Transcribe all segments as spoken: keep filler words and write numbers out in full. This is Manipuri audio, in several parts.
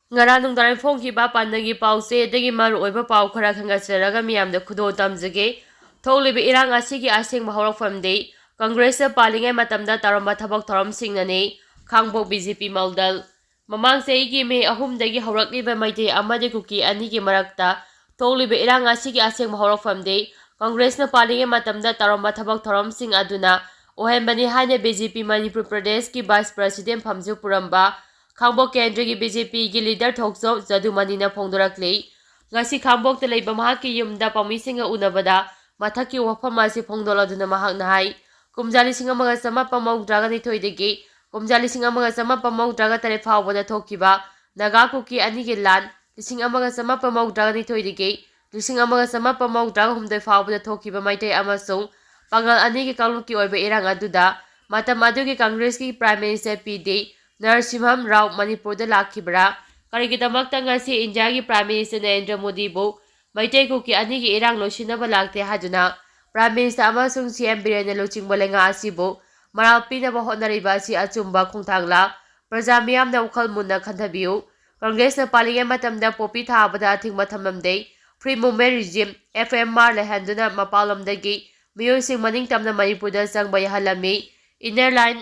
ꯉꯔꯥꯡ ꯅꯨꯡꯗꯥꯡ ꯐꯣꯡꯈꯤꯕ ꯄꯥꯟꯗꯝꯒꯤ ꯄꯥꯎꯆꯦꯗꯒꯤ ꯃꯔꯨꯑꯣꯏꯕ ꯄꯥꯎ ꯈꯔ ꯈꯟꯒꯠꯆꯔꯒ ꯃꯤꯌꯥꯝꯗ ꯈꯨꯗꯣꯜ ꯇꯝꯖꯒꯦ꯫ ꯊꯣꯛꯂꯤꯕ ꯏꯔꯥꯡ ꯑꯁꯤꯒꯤ ꯑꯁꯦꯡꯕ ꯍꯧꯔꯛꯐꯝꯗꯤ ꯀꯪꯒ꯭ꯔꯦꯁꯅ ꯄꯥꯜꯂꯤꯉꯩ ꯃꯇꯝꯗ ꯇꯧꯔꯝꯕ ꯊꯕꯛ ꯊꯧꯔꯝꯁꯤꯡꯅꯅꯤ꯫ ꯈꯥꯡꯕꯣꯛ ꯕꯤ ꯖꯦ ꯄꯤ ꯃꯜꯗꯜ꯫ ꯃꯃꯥꯡ ꯆꯍꯤꯒꯤ ꯃꯦ ꯑꯍꯨꯝꯗꯒꯤ ꯍꯧꯔꯛꯂꯤꯕ ꯃꯩꯇꯩ ꯑꯃꯗꯤ ꯀꯨꯀꯤ ꯑꯅꯤꯒꯤ ꯃꯔꯛꯇ ꯊꯣꯛꯂꯤꯕ ꯏꯔꯥꯡ ꯑꯁꯤꯒꯤ ꯑꯁꯦꯡꯕ ꯍꯧꯔꯛꯐꯝꯗꯤ ꯀꯪꯒ꯭ꯔꯦꯁꯅ ꯄꯥꯜꯂꯤꯉꯩ ꯃꯇꯝꯗ ꯇꯧꯔꯝꯕ ꯊꯕꯛ ꯊꯧꯔꯝꯁꯤꯡ ꯑꯗꯨꯅ ꯑꯣꯏꯍꯟꯕꯅꯤ ꯍꯥꯏꯅ ꯕꯤ ꯖꯦ ꯄꯤ ꯃꯅꯤꯄꯨꯔ ꯄ꯭ꯔꯗꯦꯁꯀꯤ ꯚꯥꯏꯁ ꯄ꯭ꯔꯁꯤꯗꯦꯟ ꯐꯝꯁꯨ ꯄꯨꯔꯝꯕ ꯈꯥꯡꯕꯣꯛ ꯀꯦꯟꯗ꯭ꯔꯒꯤ ꯕꯤ ꯖꯦ ꯄꯤꯒꯤ ꯂꯤꯗꯔ ꯊꯣꯛꯆꯣꯝ ꯖꯗꯨꯃꯅꯤꯅ ꯐꯣꯡꯗꯣꯔꯛꯂꯤ꯫ ꯉꯁꯤ ꯈꯥꯡꯕꯣꯛꯇ ꯂꯩꯕ ꯃꯍꯥꯛꯀꯤ ꯌꯨꯝꯗ ꯄꯥꯎꯃꯤꯁꯤꯡꯒ ꯎꯅꯕꯗ ꯃꯊꯛꯀꯤ ꯋꯥꯐꯝ ꯑꯁꯤ ꯐꯣꯡꯗꯣꯛꯂꯗꯨꯅ ꯃꯍꯥꯛꯅ ꯍꯥꯏ, ꯀꯨꯝꯖꯥ ꯂꯤꯁꯤꯡ ꯑꯃꯒ ꯆꯃꯥꯄꯟ ꯃꯧꯗ꯭ꯔꯥꯒ ꯅꯤꯊꯣꯏꯗꯒꯤ ꯀꯨꯝꯖꯥ ꯂꯤꯁꯤꯡ ꯑꯃꯒ ꯆꯃꯥꯄꯟ ꯃꯧꯗ꯭ꯔꯥꯒ ꯇꯔꯦꯠ ꯐꯥꯎꯕꯗ ꯊꯣꯛꯈꯤꯕ ꯅꯥꯒꯥ ꯀꯨꯀꯤ ꯑꯅꯤꯒꯤ ꯂꯥꯟ, ꯂꯤꯁꯤꯡ ꯑꯃꯒ ꯆꯃꯥꯄꯟ ꯃꯧꯗ꯭ꯔꯥꯒ ꯅꯤꯊꯣꯏꯗꯒꯤ ꯂꯤꯁꯤꯡ ꯑꯃꯒ ꯆꯃꯥꯄꯟ ꯃꯧꯗ꯭ꯔꯥꯒ ꯍꯨꯝꯗꯣꯏ ꯐꯥꯎꯕꯗ ꯊꯣꯛꯈꯤꯕ ꯃꯩꯇꯩ ꯑꯃꯁꯨꯡ ꯄꯥꯉꯜ ꯑꯅꯤꯒꯤ ꯀꯥꯡꯂꯨꯞꯀꯤ ꯑꯣꯏꯕ ꯏꯔꯥꯡ ꯑꯗꯨꯗ ꯃꯇꯝ ꯑꯗꯨꯒꯤ ꯀꯪꯒ꯭ꯔꯦꯁꯀꯤ ꯄ꯭ꯔꯥꯏꯝ ꯃꯤꯅꯤꯁꯇꯔ ꯄꯤ ꯗꯤ ꯅꯔꯁꯤꯝꯍꯝ ꯔꯥꯎ ꯃꯅꯤꯄꯨꯔꯗ ꯂꯥꯛꯈꯤꯕ꯭ꯔꯥ? ꯀꯔꯤꯒꯤꯗꯃꯛꯇ ꯉꯁꯤ ꯏꯟꯗꯤꯌꯥꯒꯤ ꯄ꯭ꯔꯥꯏꯝ ꯃꯤꯅꯤꯁꯇꯔ ꯅꯔꯦꯟꯗ꯭ꯔ ꯃꯣꯗꯤꯕꯨ ꯃꯩꯇꯩ ꯀꯨꯀꯤ ꯑꯅꯤꯒꯤ ꯏꯔꯥꯡ ꯂꯣꯏꯁꯤꯟꯅꯕ ꯂꯥꯛꯇꯦ ꯍꯥꯏꯗꯨꯅ ꯄ꯭ꯔꯥꯏꯝ ꯃꯤꯅꯤꯁꯇꯔ ꯑꯃꯁꯨꯡ ꯁꯤ ꯑꯦꯝ ꯕꯤꯔꯦꯟꯅ ꯂꯨꯆꯤꯡꯕ ꯂꯩꯉꯥꯛ ꯑꯁꯤꯕꯨ ꯃꯔꯥꯜ ꯄꯤꯅꯕ ꯍꯣꯠꯅꯔꯤꯕ ꯑꯁꯤ ꯑꯆꯨꯝꯕ ꯈꯣꯡꯊꯥꯡꯂꯥ? ꯄ꯭ꯔꯖꯥ ꯃꯤꯌꯥꯝꯅ ꯋꯥꯈꯜ ꯃꯨꯟꯅ ꯈꯟꯊꯕꯤꯌꯨ꯫ ꯀꯪꯒ꯭ꯔꯦꯁꯅ ꯄꯥꯜꯂꯤꯉꯩ ꯃꯇꯝꯗ ꯄꯣꯄꯤ ꯊꯥꯕꯗ ꯑꯊꯤꯡꯕ ꯊꯝꯂꯝꯗꯦ꯫ Free Movement Regime, F M R, ꯂꯩꯍꯟꯗꯨꯅ ꯃꯄꯥꯟꯂꯣꯝꯗꯒꯤ ꯃꯤꯑꯣꯏꯁꯤꯡ ꯃꯅꯤꯡ ꯇꯝꯅ ꯃꯅꯤꯄꯨꯔꯗ ꯆꯪꯕ ꯌꯥꯍꯜꯂꯝꯃꯤ꯫ Inner Line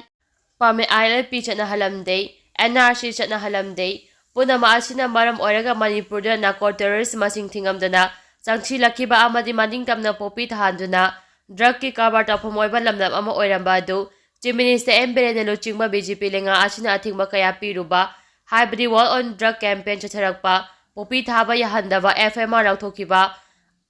Permit, I L P, ꯆꯠꯅꯍꯜꯂꯝꯗꯦ꯫ N R C ꯆꯠꯅꯍꯜꯂꯝꯗꯦ꯫ ꯄꯨꯝꯅꯃꯛ ꯑꯁꯤꯅ ꯃꯔꯝ ꯑꯣꯏꯔꯒ ꯃꯅꯤꯄꯨꯔꯗ narco terrorist ꯃꯁꯤꯡ ꯊꯤꯉꯝꯗꯅ ꯆꯪꯁꯤꯜꯂꯛꯈꯤꯕ ꯑꯃꯗꯤ ꯃꯅꯤꯡ ꯇꯝꯅ ꯄꯣꯄꯤ ꯊꯥꯍꯟꯗꯨꯅ drug ꯀꯤ ꯀꯔꯕꯥꯔ ꯇꯧꯐꯝ ꯑꯣꯏꯕ ꯂꯝꯗꯝ ꯑꯃ ꯑꯣꯏꯔꯝꯕ ꯑꯗꯨ Chief Minister ꯑꯦꯝ ꯕꯤꯔꯦꯟꯅ ꯂꯨꯆꯤꯡꯕ ꯕꯤ ꯖꯦ ꯄꯤ ꯂꯩꯉꯥꯛ ꯑꯁꯤꯅ ꯑꯊꯤꯡꯕ ꯀꯌꯥ ꯄꯤꯔꯨꯕ, ꯍꯥꯏꯕꯗꯤ War on Drug campaign ꯆꯠꯊꯔꯛꯄ, ꯄꯣꯄꯤ ꯊꯥꯕ ꯌꯥꯍꯟꯗꯕ, F M R ꯂꯧꯊꯣꯛꯈꯤꯕ,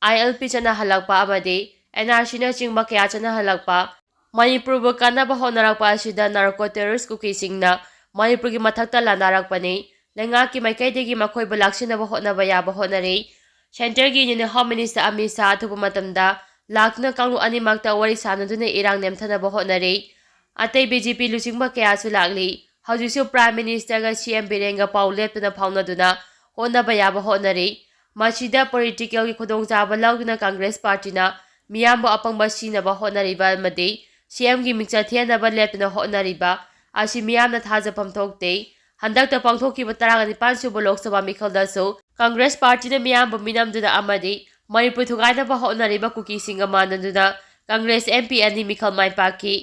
I L P ꯆꯠꯅꯍꯜꯂꯛꯄ ꯑꯃꯗꯤ N R C ꯅꯆꯤꯡꯕ ꯀꯌꯥ ꯆꯠꯅꯍꯜꯂꯛꯄ, ꯃꯅꯤꯄꯨꯔꯕꯨ ꯀꯟꯅꯕ ꯍꯣꯠꯅꯔꯛꯄ ꯑꯁꯤꯗ narco terrorist ꯀꯨꯀꯤꯁꯤꯡꯅ ꯃꯅꯤꯄꯨꯔꯒꯤ ꯃꯊꯛꯇ ꯂꯥꯟꯗꯥꯔꯛꯄꯅꯤ꯫ ꯂꯩꯉꯥꯛꯀꯤ ꯃꯥꯏꯀꯩꯗꯒꯤ ꯃꯈꯣꯏꯕꯨ ꯂꯥꯛꯁꯤꯟꯅꯕ ꯍꯣꯠꯅꯕ ꯌꯥꯕ ꯍꯣꯠꯅꯔꯤ꯫ Centre ꯒꯤ Union Home Minister Amit Shah ꯑꯊꯨꯕ ꯃꯇꯝꯗ ꯂꯥꯛꯇꯨꯅ ꯀꯥꯡꯂꯨꯞ ꯑꯅꯤꯃꯛꯇ ꯋꯥꯔꯤ ꯁꯥꯅꯗꯨꯅ ꯏꯔꯥꯡ ꯅꯦꯝꯊꯅꯕ ꯍꯣꯠꯅꯔꯤ꯫ ꯑꯇꯩ ꯕꯤ ꯖꯦ ꯄꯤ ꯂꯨꯆꯤꯡꯕ ꯀꯌꯥꯁꯨ ꯂꯥꯛꯂꯤ꯫ ꯍꯧꯖꯤꯛꯁꯨ Prime Minister ꯒ C M ꯕꯤꯔꯦꯟꯒ ꯄꯥꯎ ꯂꯦꯞꯇꯅ ꯐꯥꯎꯅꯗꯨꯅ ꯍꯣꯠꯅꯕ ꯌꯥꯕ ꯍꯣꯠꯅꯔꯤ꯫ ꯃꯁꯤꯗ political ꯒꯤ ꯈꯨꯗꯣꯡꯆꯥꯕ ꯂꯧꯗꯨꯅ Congress party ꯅ ꯃꯤꯌꯥꯝꯕꯨ ꯑꯄꯪꯕ ꯁꯤꯅꯕ ꯍꯣꯠꯅꯔꯤꯕ ꯑꯃꯗꯤ C M ꯒꯤ ꯃꯤꯡꯆꯠ ꯊꯤꯍꯟꯅꯕ ꯂꯦꯞꯇꯅ ꯍꯣꯠꯅꯔꯤꯕ ꯑꯁꯤ ꯃꯤꯌꯥꯝꯅ ꯊꯥꯖꯐꯝ ꯊꯣꯛꯇꯦ꯫ ꯍꯟꯗꯛꯇ ꯄꯥꯡꯊꯣꯛꯈꯤꯕ ꯇꯔꯥꯅꯤꯄꯥꯟ ꯁꯨꯕ ꯂꯣꯛ ꯁꯚꯥ ꯃꯤꯈꯜꯗꯁꯨ ꯀꯪꯒ꯭ꯔꯦꯁ ꯄꯥꯔꯇꯤꯅ ꯃꯤꯌꯥꯝꯕꯨ ꯃꯤꯅꯝꯗꯨꯅ ꯑꯃꯗꯤ ꯃꯅꯤꯄꯨꯔ ꯊꯨꯒꯥꯏꯅꯕ ꯍꯣꯠꯅꯔꯤꯕ ꯀꯨꯀꯤꯁꯤꯡꯒ ꯃꯥꯟꯅꯗꯨꯅ ꯀꯪꯒ꯭ꯔꯦꯁ ꯑꯦꯝ ꯄꯤ ꯑꯅꯤ ꯃꯤꯈꯜ ꯃꯥꯏ ꯄꯥꯛꯈꯤ꯫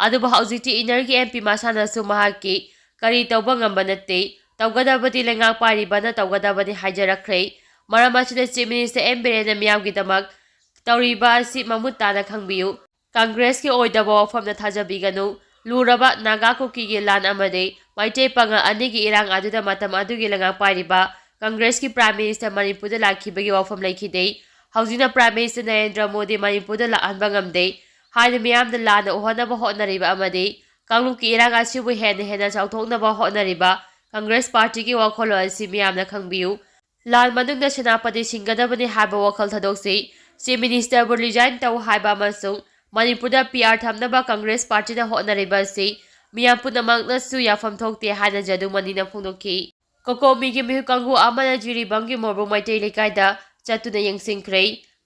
ꯑꯗꯨꯕꯨ ꯍꯧꯖꯤꯛꯇꯤ ꯏꯟꯅꯔꯒꯤ ꯑꯦꯝ ꯄꯤ ꯃꯁꯥꯅꯁꯨ ꯃꯍꯥꯛꯀꯤ ꯀꯔꯤ ꯇꯧꯕ ꯉꯝꯕ ꯅꯠꯇꯦ, ꯇꯧꯒꯗꯕꯗꯤ ꯂꯩꯉꯥꯛ ꯄꯥꯏꯔꯤꯕꯅ ꯇꯧꯒꯗꯕꯅꯤ ꯍꯥꯏꯖꯔꯛꯈ꯭ꯔꯦ꯫ ꯃꯔꯝ ꯑꯁꯤꯅ ꯆꯤꯐ ꯃꯤꯅꯤꯁꯇꯔ ꯑꯦꯝ ꯕꯤꯔꯦꯟꯅ ꯃꯤꯌꯥꯝꯒꯤꯗꯃꯛ ꯇꯧꯔꯤꯕ ꯑꯁꯤ ꯃꯃꯨꯠ ꯇꯥꯅ ꯈꯪꯕꯤꯌꯨ꯫ ꯀꯪꯒ꯭ꯔꯦꯁꯀꯤ ꯑꯣꯏꯗꯕ ꯋꯥꯐꯝꯗ ꯊꯥꯖꯕꯤꯒꯅꯨ꯫ ꯂꯨꯔꯕ ꯅꯥꯒꯥ ꯀꯨꯀꯤꯒꯤ ꯂꯥꯟ ꯑꯃꯗꯤ ꯃꯩꯇꯩ ꯄꯥꯉꯜ ꯑꯅꯤꯒꯤ ꯏꯔꯥꯡ ꯑꯗꯨꯗ ꯃꯇꯝ ꯑꯗꯨꯒꯤ ꯂꯩꯉꯥꯛ ꯄꯥꯏꯔꯤꯕ ꯀꯪꯒ꯭ꯔꯦꯁꯀꯤ ꯄ꯭ꯔꯥꯏꯝ ꯃꯤꯅꯤꯁꯇꯔ ꯃꯅꯤꯄꯨꯔꯗ ꯂꯥꯛꯈꯤꯕꯒꯤ ꯋꯥꯐꯝ ꯂꯩꯈꯤꯗꯦ꯫ ꯍꯧꯖꯤꯛꯅ ꯄ꯭ꯔꯥꯏꯝ ꯃꯤꯅꯤꯁꯇꯔ ꯅꯔꯦꯟꯗ꯭ꯔ ꯃꯣꯗꯤ ꯃꯅꯤꯄꯨꯔꯗ ꯂꯥꯛꯍꯟꯕ ꯉꯝꯗꯦ ꯍꯥꯏꯅ ꯃꯤꯌꯥꯝꯗ ꯂꯥꯟꯅ ꯎꯍꯟꯅꯕ ꯍꯣꯠꯅꯔꯤꯕ ꯑꯃꯗꯤ ꯀꯥꯡꯂꯨꯞꯀꯤ ꯏꯔꯥꯡ ꯑꯁꯤꯕꯨ ꯍꯦꯟꯅ ꯍꯦꯟꯅ ꯆꯥꯎꯊꯣꯛꯅꯕ ꯍꯣꯠꯅꯔꯤꯕ ꯀꯪꯒ꯭ꯔꯦꯁ ꯄꯥꯔꯇꯤꯒꯤ ꯋꯥꯈꯜꯂꯣꯟ ꯑꯁꯤ ꯃꯤꯌꯥꯝꯅ ꯈꯪꯕꯤꯌꯨ꯫ ꯂꯥꯟ ꯃꯅꯨꯡꯗ ꯁꯦꯅꯥꯄꯇꯤ ꯁꯤꯡꯒꯗꯕꯅꯤ ꯍꯥꯏꯕ ꯋꯥꯈꯜ ꯊꯥꯗꯣꯛꯁꯤ꯫ ꯆꯤꯐ ꯃꯤꯅꯤꯁꯇꯔꯕꯨ ꯔꯤꯖꯥꯏꯟ ꯇꯧ ꯍꯥꯏꯕ ꯑꯃꯁꯨꯡ ꯃꯅꯤꯄꯨꯔꯗ ꯄꯤ ꯑꯥꯔ ꯊꯝꯅꯕ ꯀꯪꯒ꯭ꯔꯦꯁ ꯄꯥꯔꯇꯤꯅ ꯍꯣꯠꯅꯔꯤꯕ ꯑꯁꯤ ꯃꯤꯌꯥꯝ ꯄꯨꯝꯅꯃꯛꯅꯁꯨ ꯌꯥꯐꯝ ꯊꯣꯛꯇꯦ ꯍꯥꯏꯅ ꯖꯗꯨꯃꯅꯤꯅ ꯐꯣꯡꯗꯣꯛꯈꯤ꯫ ꯀꯣꯀꯣꯃꯤꯒꯤ ꯃꯤꯍꯨꯠ ꯀꯥꯡꯕꯨ ꯑꯃꯅ ꯖꯤꯔꯤꯕꯥꯝꯒꯤ ꯃꯣꯔꯕꯨꯡ ꯃꯩꯇꯩ ꯂꯩꯀꯥꯏꯗ ꯆꯠꯇꯨꯅ ꯌꯦꯡꯁꯤꯟꯈ꯭ꯔꯦ꯫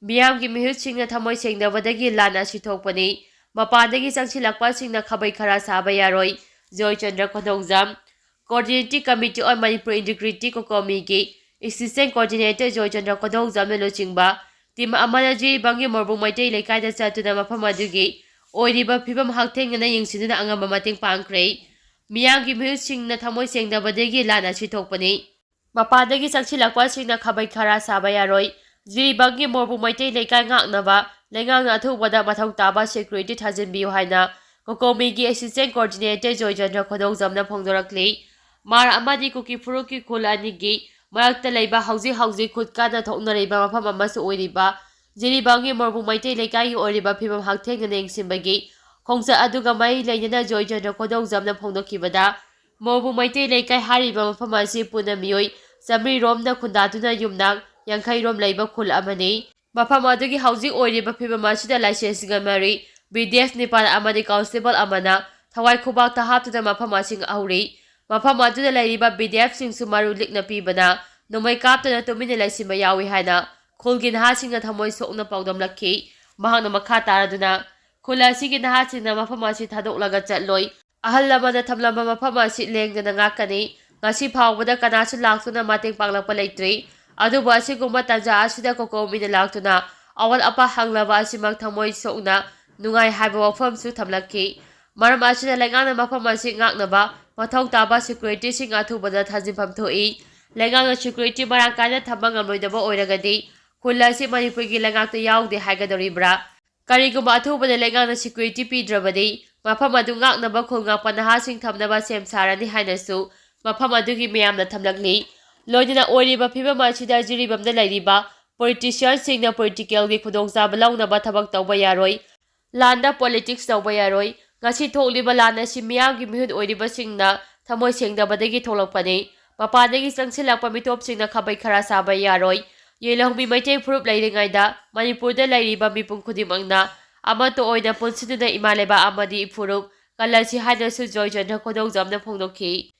ꯃꯤꯌꯥꯝꯒꯤ ꯃꯤꯍꯨꯠꯁꯤꯡꯅ ꯊꯃꯣꯏ ꯁꯦꯡꯗꯕꯗꯒꯤ ꯂꯥꯟ ꯑꯁꯤ ꯊꯣꯛꯄꯅꯤ꯫ ꯃꯄꯥꯟꯗꯒꯤ ꯆꯪꯁꯤꯜꯂꯛꯄꯁꯤꯡꯅ ꯈꯥꯕꯩ ꯈꯔꯥ ꯁꯥꯕ ꯌꯥꯔꯣꯏ꯫ Joychandra Khondongjam. Coordinating Committee on Manipur Integrity, ꯀꯣꯀꯣꯃꯤꯒꯤ ꯑꯦꯁꯤꯁꯇꯦꯟ ꯀꯣꯑꯣꯔꯗꯤꯅꯦꯇꯔ ꯖꯣꯏꯆꯟꯗ꯭ꯔ ꯈꯣꯟꯗꯣꯡꯖꯝꯅ ꯂꯨꯆꯤꯡꯕ ꯇꯤꯝ ꯑꯃꯅ ꯖꯤꯔꯤꯕꯥꯝꯒꯤ ꯃꯣꯔꯕꯨꯡ ꯃꯩꯇꯩ ꯂꯩꯀꯥꯏꯗ ꯆꯠꯇꯨꯅ ꯃꯐꯝ ꯑꯗꯨꯒꯤ ꯑꯣꯏꯔꯤꯕ ꯐꯤꯕꯝ ꯍꯛꯊꯦꯡꯅꯅ ꯌꯦꯡꯁꯤꯟꯗꯨꯅ ꯑꯉꯝꯕ ꯃꯇꯦꯡ ꯄꯥꯡꯈ꯭ꯔꯦ꯫ ꯃꯤꯌꯥꯝꯒꯤ ꯃꯤꯍꯨꯠꯁꯤꯡꯅ ꯊꯃꯣꯏ ꯁꯦꯡꯗꯕꯗꯒꯤ ꯂꯥꯟ ꯑꯁꯤ ꯊꯣꯛꯄꯅꯤ꯫ ꯃꯄꯥꯟꯗꯒꯤ ꯆꯪꯁꯤꯜꯂꯛꯄꯁꯤꯡꯅ ꯈꯥꯕꯩ ꯈꯔꯥ ꯁꯥꯕ ꯌꯥꯔꯣꯏ꯫ ꯖꯤꯔꯤꯕꯥꯝꯒꯤ ꯃꯣꯔꯕꯨꯡ ꯃꯩꯇꯩ ꯂꯩꯀꯥꯏ ꯉꯥꯛꯅꯕ ꯂꯩꯉꯥꯛꯅ ꯑꯊꯨꯕꯗ ꯃꯊꯧ ꯇꯥꯕ ꯁꯦꯀ꯭ꯌꯨꯔꯤꯇꯤ ꯊꯥꯖꯤꯟꯕꯤꯌꯨ ꯍꯥꯏꯅ ꯀꯣꯀꯣꯃꯤꯒꯤ ꯑꯦꯁꯤꯁꯇꯦꯟ ꯀꯣꯑꯣꯔꯗꯤꯅꯦꯇꯔ ꯖꯣꯏꯆꯟꯗ꯭ꯔ ꯈꯣꯟꯗꯣꯡꯖꯝꯅ ꯐꯣꯡꯗꯣꯔꯛꯂꯤ꯫ ꯃꯥꯔ ꯑꯃꯗꯤ ꯀꯨꯀꯤ ꯐꯨꯔꯨꯞꯀꯤ ꯈꯨꯜ ꯑꯅꯤꯒꯤ ꯃꯔꯛꯇ ꯂꯩꯕ ꯍꯧꯖꯤꯛ ꯍꯧꯖꯤꯛ ꯈꯨꯠ ꯀꯥꯟꯅ ꯊꯣꯛꯅꯔꯤꯕ ꯃꯐꯝ ꯑꯃꯁꯨ ꯑꯣꯏꯔꯤꯕ ꯖꯤꯔꯤꯕꯥꯝꯒꯤ ꯃꯣꯔꯕꯨꯡ ꯃꯩꯇꯩ ꯂꯩꯀꯥꯏꯒꯤ ꯑꯣꯏꯔꯤꯕ ꯐꯤꯕꯝ ꯍꯛꯊꯦꯡꯅꯅ ꯌꯦꯡꯁꯤꯟꯕꯒꯤ ꯈꯣꯡꯆꯠ ꯑꯗꯨꯒ ꯃꯔꯤ ꯂꯩꯅꯅ ꯖꯣꯏꯆꯟꯗ꯭ꯔ ꯈꯣꯟꯗꯣꯡꯖꯝꯅ ꯐꯣꯡꯗꯣꯛꯈꯤꯕꯗ, ꯃꯣꯔꯕꯨꯡ ꯃꯩꯇꯩ ꯂꯩꯀꯥꯏ ꯍꯥꯏꯔꯤꯕ ꯃꯐꯝ ꯑꯁꯤ ꯄꯨꯟꯅ ꯃꯤꯑꯣꯏ ꯆꯥꯃꯔꯤ ꯔꯣꯝꯅ ꯈꯨꯟꯗꯥꯗꯨꯅ ꯌꯨꯝꯅꯥꯛ ꯌꯥꯡꯈꯩ ꯔꯣꯝ ꯂꯩꯕ ꯈꯨꯜ ꯑꯃꯅꯤ꯫ ꯃꯐꯝ ꯑꯗꯨꯒꯤ ꯍꯧꯖꯤꯛ ꯑꯣꯏꯔꯤꯕ ꯐꯤꯕꯝ ꯑꯁꯤꯗ ꯂꯥꯏꯁꯦꯟꯁ ꯁꯤꯡꯒ ꯃꯔꯤ, ꯕꯤ ꯗꯤ ꯑꯦꯐ ꯅꯤꯄꯥꯜ ꯑꯃꯗꯤ ꯀꯣꯟꯁꯇꯦꯕꯜ ꯑꯃꯅ ꯊꯋꯥꯏ ꯈꯨꯕꯥꯛꯇ ꯍꯥꯞꯇꯨꯅ ꯃꯐꯝ ꯑꯁꯤ ꯉꯥꯛꯍꯧꯔꯤ꯫ ꯃꯐꯝ ꯑꯗꯨꯗ ꯂꯩꯔꯤꯕ ꯕꯤ ꯗꯤ ꯑꯦꯐꯁꯤꯡꯁꯨ ꯃꯔꯨ ꯂꯤꯛꯅ ꯄꯤꯕꯅ ꯅꯣꯡꯃꯩ ꯀꯥꯞꯇꯨꯅ ꯇꯨꯃꯤꯟꯅ ꯂꯩꯁꯤꯟꯕ ꯌꯥꯎꯏ ꯍꯥꯏꯅ ꯈꯨꯜꯒꯤ ꯅꯍꯥꯁꯤꯡꯅ ꯊꯃꯣꯏ ꯁꯣꯛꯅ ꯄꯥꯎꯗꯝꯂꯛꯈꯤ꯫ ꯃꯍꯥꯛꯅ ꯃꯈꯥ ꯇꯥꯔꯗꯨꯅ, ꯈꯨꯜ ꯑꯁꯤꯒꯤ ꯅꯍꯥꯁꯤꯡꯅ ꯃꯐꯝ ꯑꯁꯤ ꯊꯥꯗꯣꯛꯂꯒ ꯆꯠꯂꯣꯏ꯫ ꯑꯍꯜ ꯂꯃꯟꯅ ꯊꯝꯂꯝꯕ ꯃꯐꯝ ꯑꯁꯤ ꯂꯦꯡꯗꯅ ꯉꯥꯛꯀꯅꯤ꯫ ꯉꯁꯤ ꯐꯥꯎꯕꯗ ꯀꯅꯥꯁꯨ ꯂꯥꯛꯇꯨꯅ ꯃꯇꯦꯡ ꯄꯥꯡꯂꯛꯄ ꯂꯩꯇ꯭ꯔꯤ꯫ ꯑꯗꯨꯕꯨ ꯑꯁꯤꯒꯨꯝꯕ ꯇꯥꯟꯖꯥ ꯑꯁꯤꯗ ꯀꯣꯀꯣꯃꯤꯅ ꯂꯥꯛꯇꯨꯅ ꯑꯋꯥꯠ ꯑꯄꯥ ꯍꯪꯂꯕ ꯑꯁꯤꯃꯛ ꯊꯃꯣꯏ ꯁꯣꯛꯅ ꯅꯨꯡꯉꯥꯏ ꯍꯥꯏꯕ ꯋꯥꯐꯝꯁꯨ ꯊꯝꯂꯛꯈꯤ꯫ ꯃꯔꯝ ꯑꯁꯤꯅ ꯂꯩꯉꯥꯛꯅ ꯃꯐꯝ ꯑꯁꯤ ꯉꯥꯛꯅꯕ ꯃꯊꯧ ꯇꯥꯕ ꯁꯦꯀ꯭ꯌꯨꯔꯤꯇꯤꯁꯤꯡ ꯑꯊꯨꯕꯗ ꯊꯥꯖꯤꯟꯐꯝ ꯊꯣꯛꯏ꯫ ꯂꯩꯉꯥꯛꯅ ꯁꯦꯀ꯭ꯌꯨꯔꯤꯇꯤ ꯃꯔꯥꯡ ꯀꯥꯏꯅ ꯊꯝꯕ ꯉꯝꯂꯣꯏꯗꯕ ꯑꯣꯏꯔꯒꯗꯤ ꯈꯨꯜ ꯑꯁꯤ ꯃꯅꯤꯄꯨꯔꯒꯤ ꯂꯩꯉꯥꯛꯇ ꯌꯥꯎꯗꯦ ꯍꯥꯏꯒꯗꯧꯔꯤꯕ꯭ꯔꯥ? ꯀꯔꯤꯒꯨꯝꯕ ꯑꯊꯨꯕꯗ ꯂꯩꯉꯥꯛꯅ ꯁꯦꯀ꯭ꯌꯨꯔꯤꯇꯤ ꯄꯤꯗ꯭ꯔꯕꯗꯤ ꯃꯐꯝ ꯑꯗꯨ ꯉꯥꯛꯅꯕ ꯈꯨꯜ ꯉꯥꯛꯄ ꯅꯍꯥꯁꯤꯡ ꯊꯝꯅꯕ ꯁꯦꯝ ꯁꯥꯔꯅꯤ ꯍꯥꯏꯅꯁꯨ ꯃꯐꯝ ꯑꯗꯨꯒꯤ ꯃꯤꯌꯥꯝꯅ ꯊꯝꯂꯛꯂꯤ꯫ ꯂꯣꯏꯅꯅ ꯑꯣꯏꯔꯤꯕ ꯐꯤꯕꯝ ꯑꯁꯤꯗ ꯖꯤꯔꯤꯕꯥꯝꯗ ꯂꯩꯔꯤꯕ ꯄꯣꯂꯤꯇꯤꯁꯤꯌꯥꯟꯁꯤꯡꯅ ꯄꯣꯂꯤꯇꯤꯀꯦꯜꯒꯤ ꯈꯨꯗꯣꯡꯆꯥꯕ ꯂꯧꯅꯕ ꯊꯕꯛ ꯇꯧꯕ ꯌꯥꯔꯣꯏ꯫ ꯂꯥꯟꯗ ꯄꯣꯂꯤꯇꯤꯛꯁ ꯇꯧꯕ ꯌꯥꯔꯣꯏ꯫ ꯉꯁꯤ ꯊꯣꯛꯂꯤꯕ ꯂꯥꯟ ꯑꯁꯤ ꯃꯤꯌꯥꯝꯒꯤ ꯃꯤꯍꯨꯠ ꯑꯣꯏꯔꯤꯕꯁꯤꯡꯅ ꯊꯃꯣꯏ ꯁꯦꯡꯗꯕꯗꯒꯤ ꯊꯣꯛꯂꯛꯄꯅꯤ꯫ ꯃꯄꯥꯟꯗꯒꯤ ꯆꯪꯁꯤꯜꯂꯛꯄ ꯃꯤꯇꯣꯞꯁꯤꯡꯅ ꯈꯥꯕꯩ ꯈꯔꯥ ꯁꯥꯕ ꯌꯥꯔꯣꯏ꯫ ꯌꯦꯜꯍꯧꯃꯤ ꯃꯩꯇꯩ ꯐꯨꯔꯨꯞ ꯂꯩꯔꯤꯉꯩꯗ ꯃꯅꯤꯄꯨꯔꯗ ꯂꯩꯔꯤꯕ ꯃꯤꯄꯨꯝ ꯈꯨꯗꯤꯡꯃꯛꯅ ꯑꯃꯠꯇ ꯑꯣꯏꯅ ꯄꯨꯟꯁꯤꯟꯗꯨꯅ ꯏꯃꯥ ꯂꯩꯕꯥꯛ ꯑꯃꯗꯤ ꯐꯨꯔꯨꯞ ꯀꯜꯂꯁꯤ ꯍꯥꯏꯅꯁꯨ ꯖꯣꯏꯆꯟꯗ꯭ꯔ ꯈꯣꯏꯗꯧꯖꯝꯅ ꯐꯣꯡꯗꯣꯛꯈꯤ꯫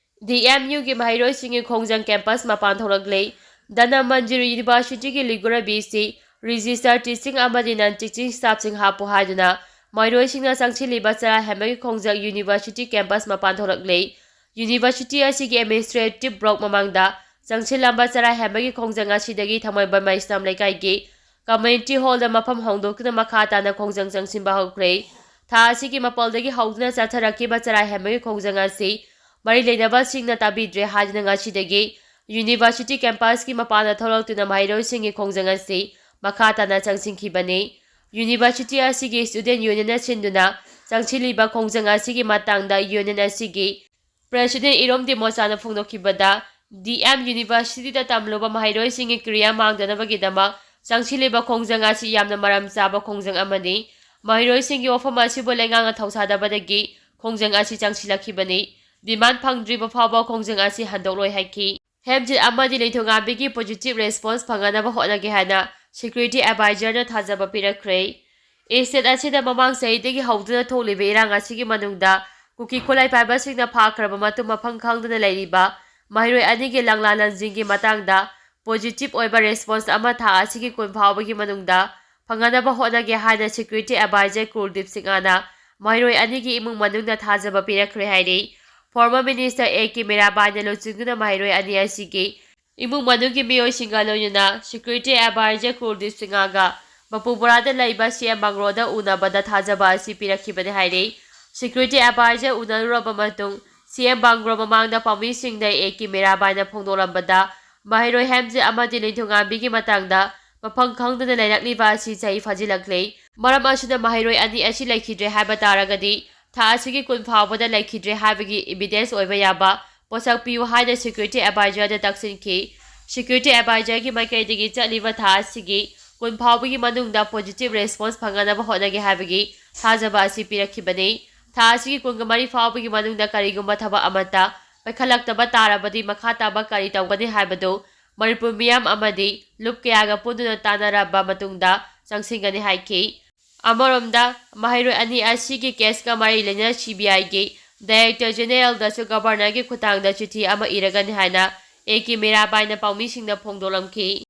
ꯗꯤ ꯑꯦꯝ ꯌꯨꯒꯤ ꯃꯍꯩꯔꯣꯏꯁꯤꯡꯒꯤ ꯈꯣꯡꯖꯪ ꯀꯦꯝꯄꯁ ꯃꯄꯥꯟ ꯊꯣꯛꯂꯛꯂꯦ꯫ ꯙꯅꯃꯟꯖꯨꯔꯤ ꯌꯨꯅꯤꯚꯔꯁꯤꯇꯤꯒꯤ ꯂꯤꯒꯨꯔ ꯕꯤ ꯁꯤ, ꯔꯤꯖꯤꯁꯇꯔ ꯇꯤꯆꯤꯡ ꯑꯃꯗꯤ ꯅꯟ ꯇꯤꯆꯤꯡ ꯁ꯭ꯇꯥꯐꯁꯤꯡ ꯍꯥꯞꯄꯨ ꯍꯥꯏꯗꯨꯅ ꯃꯍꯩꯔꯣꯏꯁꯤꯡꯅ ꯆꯪꯁꯤꯜꯂꯤꯕ ꯆꯔꯥ ꯍꯦꯟꯕꯒꯤ ꯈꯣꯡꯖꯪ ꯌꯨꯅꯤꯚꯔꯁꯤꯇꯤ ꯀꯦꯝꯄꯁ ꯃꯄꯥꯟ ꯊꯣꯛꯂꯛꯂꯦ꯫ ꯌꯨꯅꯤꯚꯔꯁꯤꯇꯤ ꯑꯁꯤꯒꯤ ꯑꯦꯗꯃꯤꯅꯤꯁꯇ꯭ꯔꯦꯇꯤꯚ ꯕ꯭ꯂꯣꯛ ꯃꯃꯥꯡꯗ ꯆꯪꯁꯤꯜꯂꯝꯕ ꯆꯔꯥ ꯍꯦꯟꯕꯒꯤ ꯈꯣꯡꯖꯪ ꯑꯁꯤꯗꯒꯤ ꯊꯥꯡꯃꯩꯕꯟ ꯃꯩꯁꯅꯥꯝ ꯂꯩꯀꯥꯏꯒꯤ ꯀꯝꯃ꯭ꯌꯨꯅꯤꯇꯤ ꯍꯣꯜꯗ ꯃꯐꯝ ꯍꯣꯡꯗꯣꯛꯇꯨꯅ ꯃꯈꯥ ꯇꯥꯅ ꯈꯣꯡꯖꯪ ꯆꯪꯁꯤꯟꯕ ꯍꯧꯈ꯭ꯔꯦ꯫ ꯊꯥ ꯑꯁꯤꯒꯤ ꯃꯥꯄꯜꯗꯒꯤ ꯍꯧꯗꯨꯅ ꯆꯠꯊꯔꯛꯈꯤꯕ ꯆꯔꯥ ꯍꯦꯟꯕꯒꯤ ꯈꯣꯡꯖꯪ ꯑꯁꯤ ꯃꯔꯤ ꯂꯩꯅꯕꯁꯤꯡꯅ ꯇꯥꯕꯤꯗ꯭ꯔꯦ ꯍꯥꯏꯗꯨꯅ ꯉꯁꯤꯗꯒꯤ ꯌꯨꯅꯤꯚꯔꯁꯤꯇꯤ ꯀꯦꯝꯄꯁꯀꯤ ꯃꯄꯥꯟꯗ ꯊꯣꯛꯂꯛꯇꯨꯅ ꯃꯍꯩꯔꯣꯏꯁꯤꯡꯒꯤ ꯈꯣꯡꯖꯪ ꯑꯁꯤ ꯃꯈꯥ ꯇꯥꯅ ꯆꯪꯁꯤꯟꯈꯤꯕꯅꯤ꯫ ꯌꯨꯅꯤꯚꯔꯁꯤꯇꯤ ꯑꯁꯤꯒꯤ ꯁ꯭ꯇꯨꯗꯦꯟꯠ ꯌꯨꯅꯤꯌꯟꯅ ꯁꯤꯟꯗꯨꯅ ꯆꯪꯁꯤꯜꯂꯤꯕ ꯈꯣꯡꯖꯪ ꯑꯁꯤꯒꯤ ꯃꯇꯥꯡꯗ ꯌꯨꯅꯤꯌꯟ ꯑꯁꯤꯒꯤ ꯄ꯭ꯔꯦꯁꯤꯗꯦꯟꯠ ꯏꯔꯣꯝ ꯗꯤꯃꯣꯆꯥꯅ ꯐꯣꯡꯗꯣꯛꯈꯤꯕꯗ, ꯗꯤ ꯑꯦꯝ ꯌꯨꯅꯤꯚꯔꯁꯤꯇꯤꯗ ꯇꯝꯂꯨꯕ ꯃꯍꯩꯔꯣꯏꯁꯤꯡꯒꯤ ꯀꯦꯔꯤꯌꯔ ꯃꯥꯡꯗꯅꯕꯒꯤꯗꯃꯛ ꯆꯪꯁꯤꯜꯂꯤꯕ ꯈꯣꯡꯖꯪ ꯑꯁꯤ ꯌꯥꯝꯅ ꯃꯔꯝ ꯆꯥꯕ ꯈꯣꯡꯖꯪ ꯑꯃꯅꯤ꯫ ꯃꯍꯩꯔꯣꯏꯁꯤꯡꯒꯤ ꯋꯥꯐꯝ ꯑꯁꯤꯕꯨ ꯂꯩꯉꯥꯛꯅ ꯊꯧꯁꯥꯗꯕꯗꯒꯤ ꯈꯣꯡꯖꯪ ꯑꯁꯤ ꯆꯪꯁꯤꯜꯂꯛꯈꯤꯕꯅꯤ꯫ ꯗꯤꯃꯥꯟ ꯐꯪꯗ꯭ꯔꯤꯕ ꯐꯥꯎꯕ ꯈꯣꯡꯖꯪ ꯑꯁꯤ ꯍꯟꯗꯣꯛꯂꯣꯏ ꯍꯥꯏꯈꯤ꯫ ꯍꯦꯝꯖꯤꯠ ꯑꯃꯗꯤ ꯅꯤꯡꯊꯧꯉꯥꯝꯕꯤꯒꯤ ꯄꯣꯖꯤꯇꯤꯚ ꯔꯦꯁꯄꯣꯟꯁ ꯐꯪꯅꯅꯕ ꯍꯣꯠꯅꯒꯦ ꯍꯥꯏꯅ ꯁꯦꯀ꯭ꯌꯨꯔꯤꯇꯤ ꯑꯦꯗꯚꯥꯏꯖꯔꯅ ꯊꯥꯖꯕ ꯄꯤꯔꯛꯈ꯭ꯔꯦ꯫ ꯏꯁꯇꯦꯠ ꯑꯁꯤꯗ ꯃꯃꯥꯡ ꯆꯍꯤꯗꯒꯤ ꯍꯧꯗꯨꯅ ꯊꯣꯛꯂꯤꯕ ꯏꯔꯥꯡ ꯑꯁꯤꯒꯤ ꯃꯅꯨꯡꯗ ꯀꯨꯀꯤ ꯈꯨꯠꯂꯥꯏ ꯄꯥꯏꯕꯁꯤꯡꯅ ꯐꯥꯈ꯭ꯔꯕ ꯃꯇꯨꯡ ꯃꯐꯝ ꯈꯪꯗꯅ ꯂꯩꯔꯤꯕ ꯃꯍꯩꯔꯣꯏ ꯑꯅꯤꯒꯤ ꯂꯪꯂꯥ ꯂꯪꯖꯤꯡꯒꯤ ꯃꯇꯥꯡꯗ ꯄꯣꯖꯤꯇꯤꯚ ꯑꯣꯏꯕ ꯔꯦꯁꯄꯣꯟꯁ ꯑꯃ ꯊꯥ ꯑꯁꯤꯒꯤ ꯀꯨꯟ ꯐꯥꯎꯕꯒꯤ ꯃꯅꯨꯡꯗ ꯐꯪꯅꯅꯕ ꯍꯣꯠꯅꯒꯦ ꯍꯥꯏꯅ ꯁꯦꯀ꯭ꯌꯨꯔꯤꯇꯤ ꯑꯦꯗꯚꯥꯏꯖꯔ ꯀꯨꯜꯗꯤꯞ ꯁꯤꯡꯍꯅ ꯃꯍꯩꯔꯣꯏ ꯑꯅꯤꯒꯤ ꯏꯃꯨꯡ ꯃꯅꯨꯡꯗ ꯊꯥꯖꯕ ꯄꯤꯔꯛꯈ꯭ꯔꯦ ꯍꯥꯏꯔꯤ꯫ Former Minister A K ꯃꯤꯔꯥꯕꯥꯏꯅ ꯂꯨꯆꯤꯡꯗꯨꯅ ꯃꯍꯩꯔꯣꯏ ꯑꯅꯤ ꯑꯁꯤꯒꯤ ꯏꯃꯨꯡ ꯃꯅꯨꯡꯒꯤ ꯃꯤꯑꯣꯏꯁꯤꯡꯒ ꯂꯣꯏꯅꯅ Security Advisor ꯀꯨꯜꯗꯤꯞ ꯁꯤꯡꯍꯒ ꯃꯄꯨ ꯕꯣꯔꯥꯗ ꯂꯩꯕ C M ꯕꯪꯒ꯭ꯂꯣꯗ ꯎꯅꯕꯗ ꯊꯥꯖꯕ ꯑꯁꯤ ꯄꯤꯔꯛꯈꯤꯕꯅꯤ ꯍꯥꯏꯔꯤ꯫ Security Advisor ꯎꯅꯔꯨꯔꯕ ꯃꯇꯨꯡ C M ꯕꯪꯒ꯭ꯂꯣ ꯃꯃꯥꯡꯗ ꯄꯥꯎꯃꯤꯁꯤꯡꯗ A K ꯃꯤꯔꯥꯕꯥꯏꯅ ꯐꯣꯡꯗꯣꯛꯂꯝꯕꯗ ꯃꯍꯩꯔꯣꯏ ꯍꯦꯝꯖꯤꯠ ꯑꯃꯗꯤ ꯂꯤꯟꯊꯨꯉꯥꯟꯕꯤꯒꯤ ꯃꯇꯥꯡꯗ ꯃꯐꯝ ꯈꯪꯗꯅ ꯂꯩꯔꯛꯂꯤꯕ ꯑꯁꯤ ꯆꯍꯤ ꯐꯥꯖꯤꯜꯂꯛꯂꯦ꯫ ꯃꯔꯝ ꯑꯁꯤꯅ ꯃꯍꯩꯔꯣꯏ ꯑꯅꯤ ꯑꯁꯤ ꯂꯩꯈꯤꯗ꯭ꯔꯦ ꯍꯥꯏꯕ ꯇꯥꯔꯒꯗꯤ ꯊꯥ ꯑꯁꯤꯒꯤ ꯀꯨꯟ ꯐꯥꯎꯕꯗ ꯂꯩꯈꯤꯗ꯭ꯔꯦ ꯍꯥꯏꯕꯒꯤ evidence ꯑꯣꯏꯕ ꯌꯥꯕ ꯄꯣꯠꯁꯛ ꯄꯤꯌꯨ ꯍꯥꯏꯅ Security Advisorꯗ ꯇꯛꯁꯤꯟꯈꯤ꯫ Security Advisorꯒꯤ ꯃꯥꯏꯀꯩꯗꯒꯤ ꯆꯠꯂꯤꯕ ꯊꯥ ꯑꯁꯤꯒꯤ ꯀꯨꯟ ꯐꯥꯎꯕꯒꯤ ꯃꯅꯨꯡꯗ positive response ꯐꯪꯅꯅꯕ ꯍꯣꯠꯅꯒꯦ ꯍꯥꯏꯕꯒꯤ ꯊꯥꯖꯕ ꯑꯁꯤ ꯄꯤꯔꯛꯈꯤꯕꯅꯤ꯫ ꯊꯥ ꯑꯁꯤꯒꯤ ꯀꯨꯟꯃꯔꯤ ꯐꯥꯎꯕꯒꯤ ꯃꯅꯨꯡꯗ ꯀꯔꯤꯒꯨꯝꯕ ꯊꯕꯛ ꯑꯃꯠꯇ ꯄꯥꯏꯈꯠꯂꯛꯇꯕ ꯇꯥꯔꯕꯗꯤ ꯃꯈꯥ ꯇꯥꯕ ꯀꯔꯤ ꯇꯧꯒꯅꯤ ꯍꯥꯏꯕꯗꯨ ꯃꯅꯤꯄꯨꯔ ꯃꯤꯌꯥꯝ ꯑꯃꯗꯤ ꯂꯨꯞ ꯀꯌꯥꯒ ꯄꯨꯟꯗꯨꯅ ꯇꯥꯟꯅꯔꯕ ꯃꯇꯨꯡꯗ ꯆꯪꯁꯤꯟꯒꯅꯤ ꯍꯥꯏꯈꯤ꯫ ꯑꯃꯔꯣꯝꯗ, ꯃꯍꯩꯔꯣꯏ ꯑꯅꯤ ꯑꯁꯤꯒꯤ caseꯀ ꯃꯔꯤ ꯂꯩꯅꯅ C B Iꯒꯤ Director Generalꯗꯁꯨ Governorꯒꯤ ꯈꯨꯠꯊꯥꯡꯗ ꯆꯤꯊꯤ ꯑꯃ ꯏꯔꯒꯅꯤ ꯍꯥꯏꯅ A K ꯃꯤꯔꯥꯕꯥꯏꯅ ꯄꯥꯎꯃꯤꯁꯤꯡꯗ ꯐꯣꯡꯗꯣꯛꯂꯝꯈꯤ꯫